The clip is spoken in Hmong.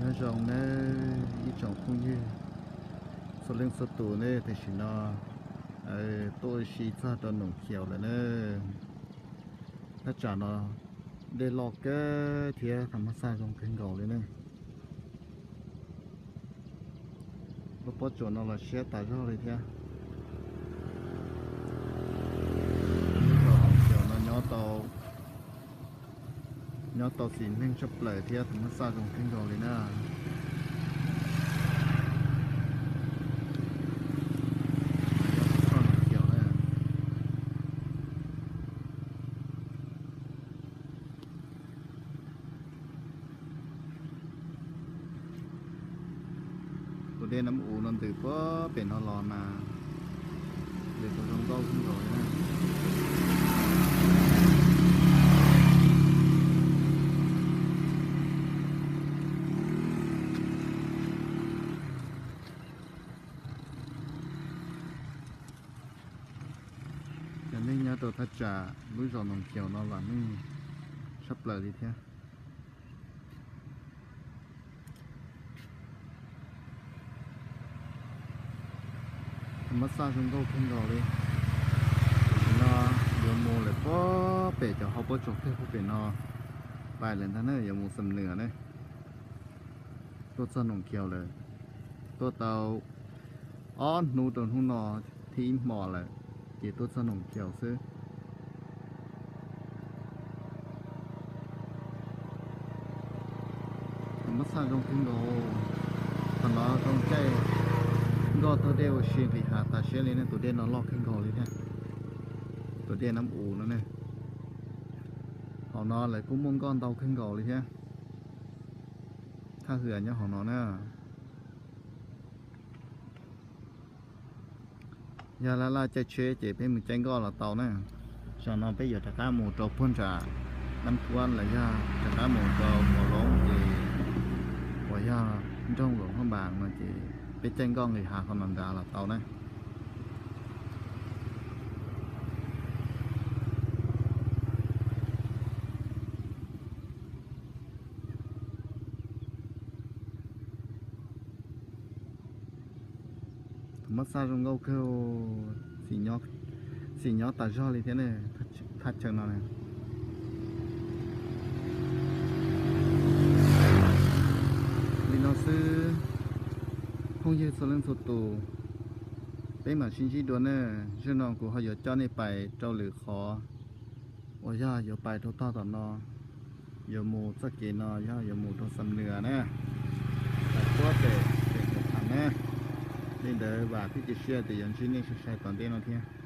Nyob zoo nawb ib tsoom phooj ywg txhua leej txhua tus ne, tam sim no tuaj ua si txog rau Noom Khiaus lawm na. Thaj tsam no dej loj kawg thiab tham mab xaj zoo kawg nkaus li ne. Lub pob tsuas no los siab tas zog li thiab. Lub zos Noom Khiaus no nyob tau, nyob tau xis neeg tshaj plaws thiab tham mab xaj zoo kawg nkaus li na. Tus dej Nab Us no ntws puag pem no los mas ntws tau zoo nkauj kawg nkaus li na. Cov neeg nyob rau thaj tsam lub zos Noom Khiaus no vam meej tshaj plaws li thiab. Tham mab xaj zoo nkauj kawg nkaus li. Tam sim no yuav mus lawm puag pem cov hauv pob tsuas pem no, pais lawm ntag na, yuav mus Xam Nuas ne. Tuaj txog Noom Khiaus lawm, tuaj tau ob hnub rau hnub no thib ib hmos lawm, ces tuaj txog Noom Khiaus xwb. Tham mab xaj zoo kawg nkaus. Qhov no zoo caij nkoj taug dej ua si nqis hav tas siab li ne, tus dej no loj kawg nkaus li thiab. Tus dej Nab Us no ne, hauv no lawv kuj muaj nkoj ntau kawg nkaus li thiab. Thaj hwm nyob hauv no na. Yog laj laj caij tsheb ces peb mus caij nkoj los tau na. Zaum no peb yuav rov qab mus rau puag nram Nab Thuab los yog rov qab mus rau Mos Loob ces uas yog nroog Luam Phaj Npas no ces peb caij nkoj nqis hav qhov no nrad los tau na. Tham mab xaj zoo nkauj kawg, xim nyob tas zog li thiab ne, thaj chaw no na. Li no xwb, phooj ywg txhua leej txhua tus, peb mam sib ntsib dua na. Zaum no kuv ho yuav coj nej pais rau lwm qhov uas yog yuav pais rau tog tom no, yuav mus txoj kev no yog yuav mus rau Xam Nuas na. Pais puag pem pem Huam Tham na. Li ntawd vam thiab cia siab tias yuav ntsib nej sai sai tom ntej no thiab.